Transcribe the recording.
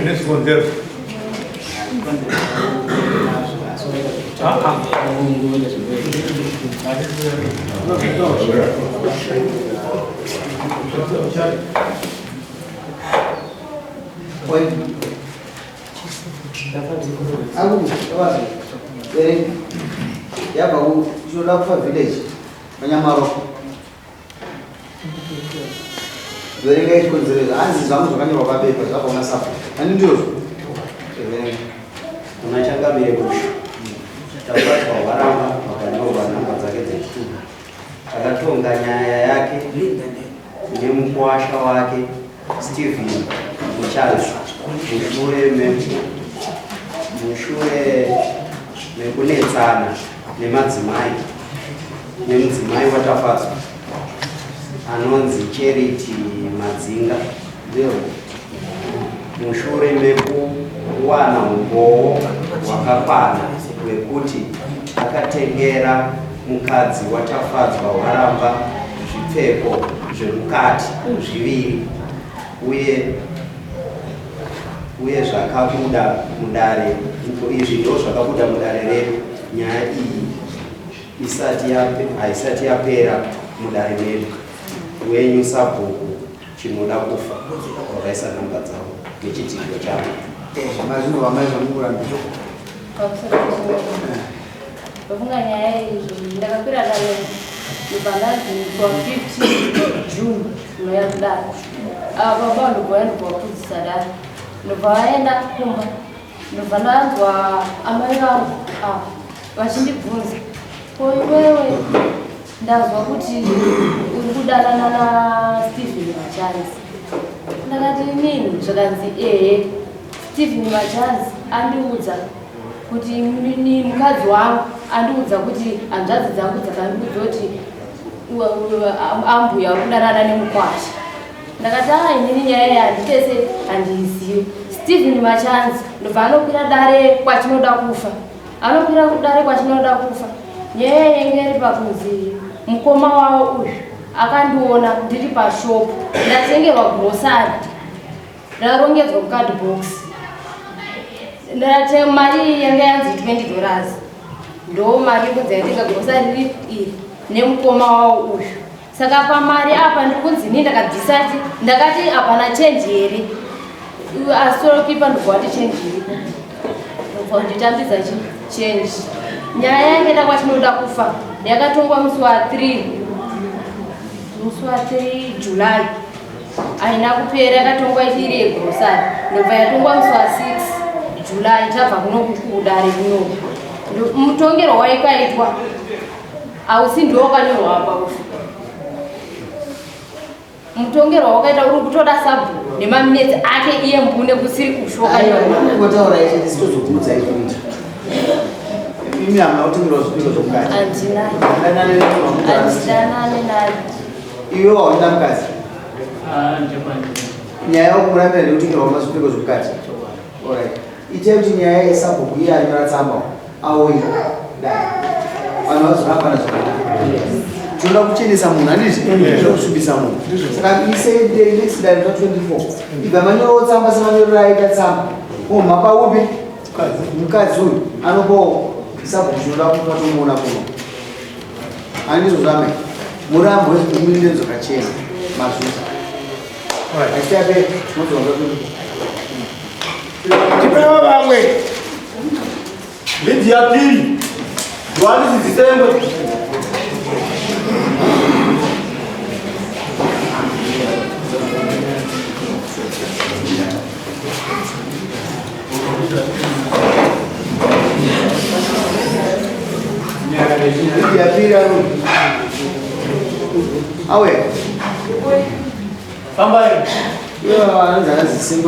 Nezvikonzero. Yabva kuchinoda kufa village manyamaro verengai chikonzero izvo hanzi zvangu zvakanyorwa pabepa zvabva kuna sapo ani ndizvozvo verenga Kuna Changamire Bushu, Tafadzwa Hwaramba wakanyorwa nhamba dzake dzechitupa. Akatonga nyaya yake nemukuwasha wake Stephen Muchanzi mushure mushure mekunetsana nemadzimai nemudzimai waTafadzwa anonzi Charity Madzinga mushure mekuwana umbowo hwakakwana hwekuti akatengera mukadzi waTafadzwa Hwaramba zvipfeko zvemukati zviviri uye uye zvakabuda mudare izvi ndo zvakabuda mudare redu nyaya iyi isati haisati yapera mudare medu wenyu sabhuku chinoda kufa wakaisa nhamba dzavo nechidhindo chavo. Mazvinova mai zvamukurambira. Ndofunga nyaya iyi ndakakwira dare ndobva ndanzi kwa 15 June unoya kudare. Ava baba ndobva vaya ndobva vakudzisa dare. Ndobva vaenda kumba ndobva ndanzwa amai vangu ava vachindibvunza ko iwewe Ndazwa kuti uri kudanana naStephen Machanzi. Ndakati inini zvakanzi ehe Stephen Machanzi andiudza kuti ni mukadzi wangu andiudza kuti hanzvadzi dzangu dzakandiudza kuti ambuya uri kudanana nemukwasha. Ndakati ah inini nyaya iyi handitese handiizivi. Stephen Machanzi ndobva anokwira dare kwachinoda kufa. Anokwira kudare kwachinoda kufa. Nyaya yenge iri pakunzi mukoma wavo uyu akandiona ndiri pashop ndatengerwa grocery rarongedzwa mucard box ndate mari iyi yanga yanzi 20 dollars ndo mari yekunzi yatenga grocery iri iri nemukoma wavo uyu Saka pamari apa ndiri kunzi ini ndakabvisa ndakati hapana change here asorokipa ndobva wati change iripo ndobva wanditambidza change nyaya yange nda kwatinoda kufa yakatongwa musi wa 3 musi wa 3 July haina kupera yakatongwa iri yegrosari ndobva yatongwa musi wa 6 July tabva kuno kudare kuno mutongero waikaitwa Hausi ndiwo wakanyorwa apa ufu. Mutongerwo wakaita uri kutoda sabhu nemaminetsi ake iye mbune kusiri ushu wakanyorwa. Ngotaura ichi ndisitozokuudza izvi. Imi hamuna kutengerwa zvipiro zvomukati. Handina. Handidanane naye. Iwe waunda mukadzi. Ah, njekwani. Nyaya yokumurambira ndekutengerwa mazvipiro zvomukati. Alright. Itai kuti nyaya yesabhuku iye anyora tsamba auye dai vanhu vazorambana zvakanaka. Tinoda kuchenesa munhu handizvi? Tinoda kusvibisa munhu. Saka isei next dare ra 24. Ibva manyorawo tsamba semanyorero aita tsamba. Omhapa upi? Mukadzi uyu anopawo sabhuku tinoda kupa tomuona kuno. Handizvo zvamai. Murambo wezvimwe zvakachena. Mazvita. Alright. Achabe tinodzoka 24. Tipewo vamwe midzi yapiri Johanisi Zisengwe. Midzi yapiri ano. Awe. Fambai. Iwe vanonzi ana Zisengwe.